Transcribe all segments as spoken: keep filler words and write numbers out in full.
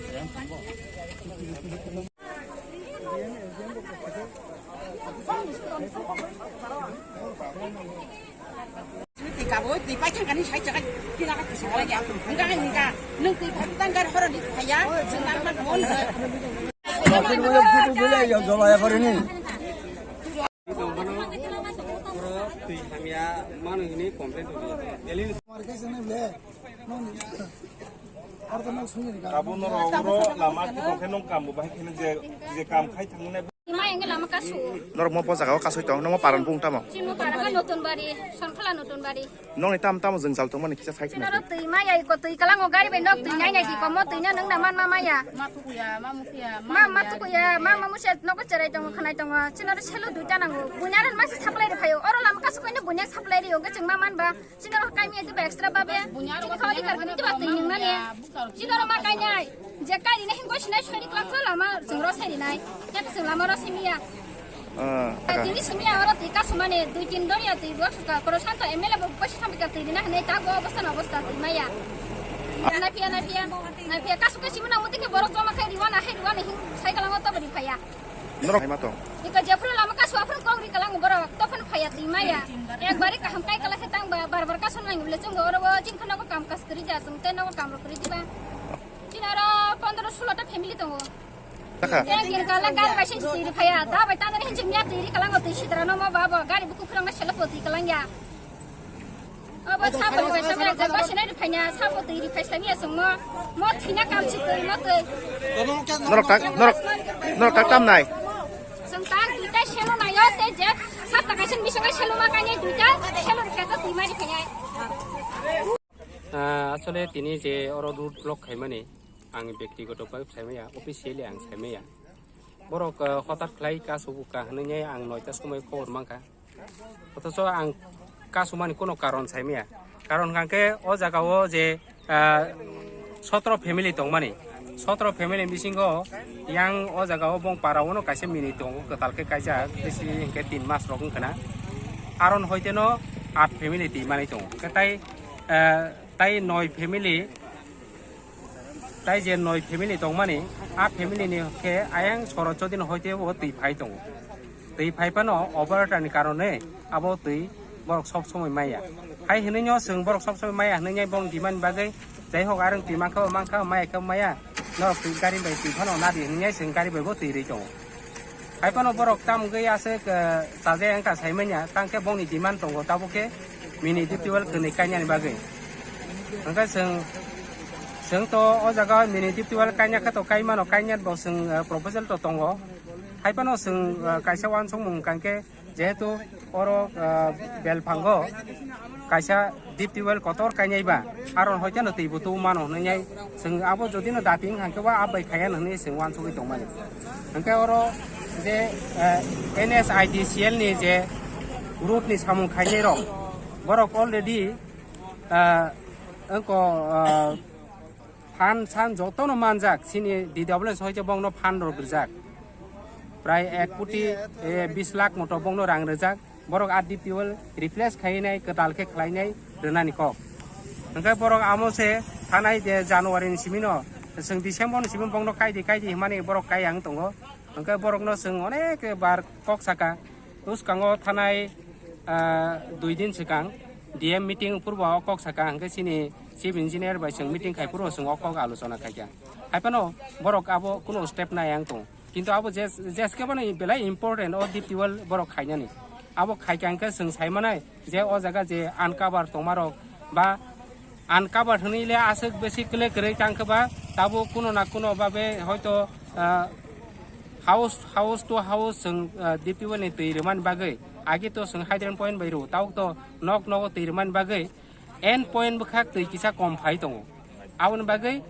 Twi kabo, twi pai thangkani sai jaga, twi laga twi sakala ya. Hingga, hingga, nung twi pai tang gar horo ni phaya, jeng nang man mon. Twi hamya mano hini complain tongwi. Daily ni Abo norok oro lama tongkhe nung kambo bahai kheno je, je kam khai thangnai. Ima enge lama kasu. Norok mo po jaga o kasui tong, nung mo paran bung tamo? Chini mo paran kha Notun Bari, Sonkhola Notun Bari. Nong ni tam tamo jwngjal tongmani kisa sai khna. Norok twi maya iko twi kalango gari bai nok twi nai nai di komo twi no nung na man ma maya. Ma tukuya, ma mukuya, ma ma tukuya, ma ma musia nogo cherai tongo khanai tongo. Chini oro selo duita nango. Bunya ran masi supply ri phaio. Oro lama kasu koino bunya supply ri ogo chwng ma man ba. Chini oro kaimi ati ba extra babe. Chini khawali kar kani tiba twi nung nani. Chini oro ma kainai. Je kai ri na hingo sinai sori klak lama chwng ro sai ri nai. Ya chwng lama ro simiya. Ah, aka. Tini simi oro twi kasumani dui tin doriya twi bo suka koro santo M L A bo bosi thamika twi dina hwnwi ta bo obostha na obostha twi maya. Na phiya, na phiya, na phiya kasu kasu muna muti ke borok joma khai riwa na hai riwa na hing sai kalango to bari phaya. Norok hai ma tong. Iko jephru lama kasu aphru kok ri kalango borok to phan phaya twi maya. Ekbari kaham kai kala khe tang ba bar bar kasu nang bile chungo oro bo jing khano ko kam kas kri ja sung te no ko kam ro kri diba. Chini oro pondro sulo ta family tongo. Taka. Yang kiri kalang gari bai sing tiri phaya. Da bai tanari hin jimya tiri kalang o tiri sidra no mo babo. Gari buku phirang na selo po tiri kalang ya. Abo sa po bai sa bai sa bai sinai phanya sa po tiri phai sa miya sung mo. Mo thina kam si tiri mo tiri. Norok tak, norok, norok tak tam nai. Sung tak duita selo na yo te je. Sa taka sin bising selo ma kanya duita selo ri phaya sa tiri ma ri phaya. Ah, asole tini je oro road block khaimani, ang bektigoto bhabe saimaya, officially ang saimaya. Borok, ah, hotat khlai kasu ka hwnwi ang noita somoi khobor mankha. Othocho ang kasumani kono karon saimaya. Karon hwnkhe o jaga o je, ah, sotro family tongmani. Sotro family bisingo yang o jaga o bong para o no kaisa mini tongo, kwtal khe kaijak, bisi hwnkhe tin mas rok wngkha na. Aron hoite no at family twi manwi tongo. Hwnkhe tai, eh, tai noi family, tai je noi family tongmani, a family ni khe ayang soro chodino hoite bo twi phai tongo. Twi phai phano operator ni karone abo twi borok sob somoi maya. Hai hinwi no chwng borok sob somoi maya hinwi bong demand bagwi, jai hok arang twi mankha, mankha, maya khe maya, norok twi gari bai twi phano nadi hinwi chwng gari bai bo twi rwi tongo. Hai phano borok tam wngwi aswk, eh, chaja wngkha saimanya, tang khe bongni demand tongo, tabuk khe mini deep tubewell kwnwi kainani bagwi. Hwnkhe chwng, chwng to o jaga mini deep tubewell kaina khe to kai mano, kainai bo chwng, eh, proposal to tongo. Hai phano chwng, eh, kaisa uansukmung hwnkha khe, jehetu oro, ah, belphango kaisa deep tubewell kotor kainai ba, aron hoite no twi bo tu mano hwnwi chwng abo jodi no dating hwnkhe ba abai khaya hwnwi chwng uansugwi tongmani. Hwnkhe oro je, ah, N S I D C L ni je road ni samung khainai rok, borok already, ah, wngko, ah, Phan san jotono manjak, chini D W S hoite bongno phan rok rijak. Prai ek koti, eh, bis lakh moto bongno rang rijak. Borok a deep tubewell replace khainai, kwtal khe khlainai rwnani kok. Hwnkhe borok amo se thanai je January ni simino, chwng December ni simi bongno kaidi, kaidi hwnmani borok kai ang tongo. Hwnkhe borokno chwng onek bar kok saka. Bwskango thanai, ah, dui din swkang D M meeting phuru bo o kok saka, hwnkhe chini chief engineer bai chwng meeting khai phuru chwng o kok alochona khaikha. Hai phano borok abo kuno step nai ang tongo. Kintu abo je, je khe bono belai important o deep tubewell borok khainani. Abo khaikha hwnkhe chwng sai manai je o jaga je uncover tongma rok ba uncovered hwnwi le aswk besi kwle kwrwi tang khe ba, tabuk kuno na kuno babe hoito, ah, house, house to house chwng, ah, deep tubewell ni twi rwmani bagwi, agi to chwng hydrant point bai rw, tabuk to nok nogo twi rwmani bagwi end point bwkhak twi kisa kom phai tongo. Aboni bagwi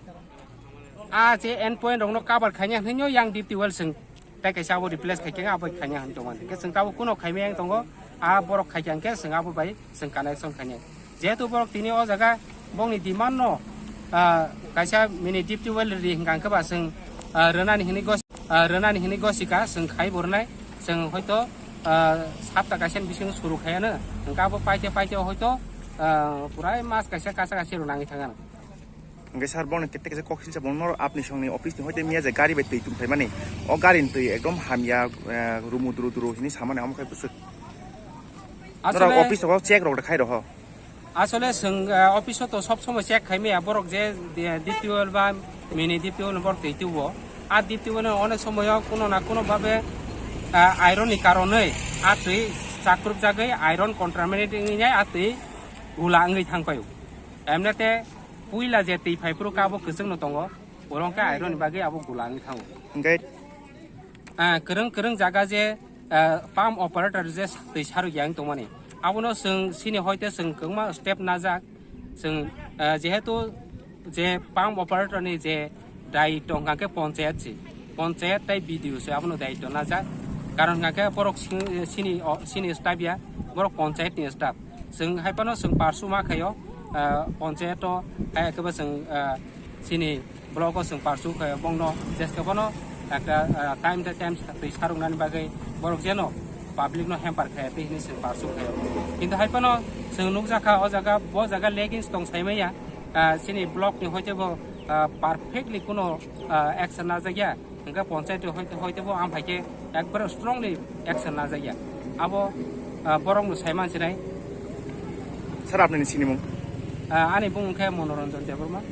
a je end point rokno cover khaina hwnwi yang deep tubewell chwng tei kaisa abo replace khai khe abo khaina hwn tongmani. Hwnkhe chwng tabuk kuno khaimaya wng tongo, a borok khai khe hwnkhe chwng abo bai chwng connection khainai. Jehetu borok tini o jaga bongni demand no, ah, kaisa mini deep tubewell ri hwnkha hwnkhe ba chwng, ah, rwnani hwnwi gos-, ah, rwnani hwnwi gosika chwng khai bo rwnai. Chwng hoito, ah, sapta kaisa ni bisingo suru khaiano. Hwnkhe abo paite paite hoito, ah, purai mas kaisa kacha kachi rwnangwi thangano. Hwnkhe sir, bono kete kesa kok silsa, bono norok apni songni office ni hoite miya je gari bai twi tongphaimani. O gari ni twi ekdom hamya, eh, rumu duru duru hini samani, amo khe bwswk. Norok Asole, office o check rok da khai roho. Asole chwng, eh, office o to sob somoi check khai maya, borok je, eh, D P O ba mini D P O no borok twi tubo. A D P O no onek somoyo kuno na kuno babe, eh, iron ni karonwi a twi chakrupjagwi iron contaminated wngnai, a twi gula wngwi thangpaio. Emnete puila je twi phaiphuru khe abo kwchwngno tongo, borok khe iron ni bagwi abo gula wngwi thango. Hwnkhe? Ah, kwrwng kwrwng jaga je, ah, pump operator je twi sarwi yang tongmani, abono chwng chini hoite chwng kwbangma step najak. Chwng, ah, jehetu je pump operator ni je daityo hwnkha khe ponchayat se, ponchayat tei B D O se abono daityo najak. Karon hwnkha khe borok sini, sini o, sini staff ya, borok ponchayat ni staff. Chwng hai phano chwng parsu ma khaio, ah, ponchayat o, hai khe bo chwng, ah, chini block o chwng parsu khaio, bongno jeske bono ekta, ah, time to time twi sarwknani bagwi borok jeno public no hamper khaya twi hinwi chwng parsu khaio. Kintu hai phano chwng nukjakha o jaga, bo jaga leggings tong saimaya, ah, chini block ni hoite bo, ah, perfectly kuno, ah, action najak ya. Hwnkhe ponchayat hoite, hoite bo ang hai khe ekbare strongly action najak ya. Abo, ah, borok no sai man sinai. Sir, apni ni sinimung? Ah, ani bung khe Monoranjan Debbarma.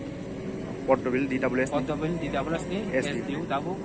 Poddobil D W S ni? Poddobil D W S ni S D O. S D O tabuk.